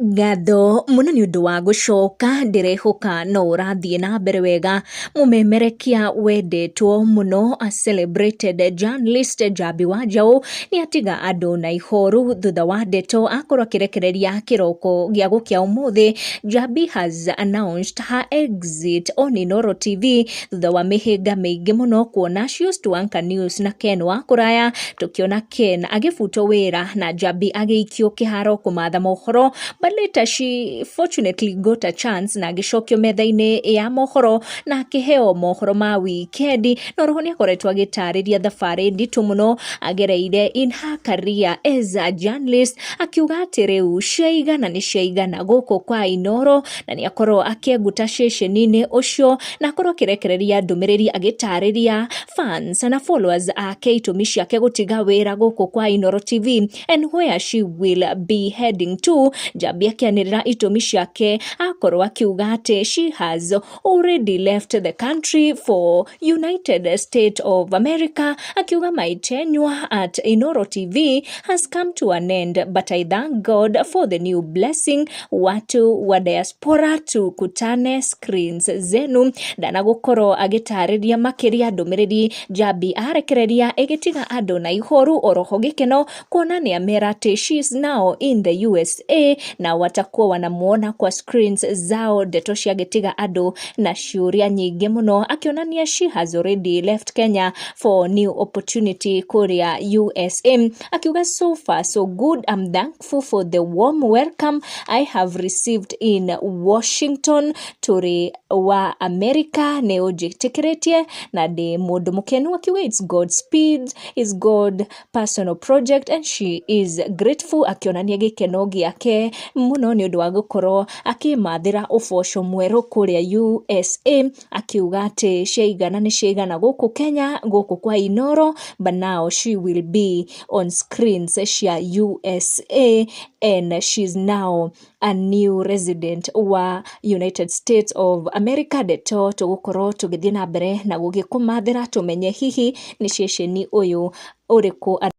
Ngatho mũno nĩ ũndũ wa gũcoka, ndĩrehoka no ũrathiĩ na mbere wega. Mũmemerekia wendetwo mũno, a celebrated journalist, Njambi wa Njaũ, nĩ atiga andũ na ihoru thutha wa ndeto akorwo akĩrekereria kĩroko gĩa gũkĩa ũmũthĩ. Njambi has announced her exit on Inooro TV thutha wa mĩhĩnga mĩingĩ mũno, kuona she used to anchor news na Ken wa Kũraya, tũkĩona Ken agĩbutwo wĩra na Njambi agĩikio kĩharo kũmatha mohoro, but later she fortunately got a chance na agĩcokio metha-inĩ ya mohoro na akĩheo mohoro ma wikendi. Na oroho nĩ akoretwo agĩtarĩria thabarĩ nditũ mũno agereire in her career as a journalist, akiuga atĩ rĩu ciaigana nĩ ciaigana gũkũ kwa Inooro, na nĩ akorwo akĩenguta ceceni-inĩ ũcio na akorwo akĩrekereria ndũmĩrĩri agĩtarĩria fans na followers ake itũmi ciake gũtiga wĩra gũkũ kwa Inooro TV and where she will be heading to. Njambi akĩanĩrĩra itũmi ciake, akorwo akiuga atĩ she has already left the country for United States of America, akiuga, "My tenure at Inooro TV has come to an end, but I thank God for the new blessing. Watu wa diaspora, tukutane screens zenu." Ndanagukorwo agĩtarĩria makĩria. Ndũmĩrĩri Njambi arekereria ĩgĩtiga andũ na ihoru oroho gĩkeno, kuona nĩ amera atĩ she is now in the USA na watakuwa wanamuona kwa screens zao. Ndeto ciagĩtiga andũ na ciũria nyingĩ mũno, akĩonania she has already left Kenya for new opportunity kũrĩa USA, akiuga, "So far so good. I'm thankful for the warm welcome I have received in Washington. Tũrĩ wa America nĩ ũnjĩtĩkĩrĩtie na ndĩ mũndũ mũkenu." Akiuga it's God speed, is God personal project and she is grateful, akĩonania gĩkeno gĩake mũno nĩ ũndũ wa gũkorwo akĩmathĩra ũboco mwerũ kũrĩa USA, akiuga atĩ ciaigana nĩ ciaigana gũkũ Kenya, gũkũ kwa Inooro, but now she will be on screens cia USA and she's now a new resident wa United States of America. Ndeto tũgũkorwo tũgĩthiĩ na mbere na gũgĩkũmathĩra tũmenye hihi nĩ ceceni ũyũ ũrĩkũ.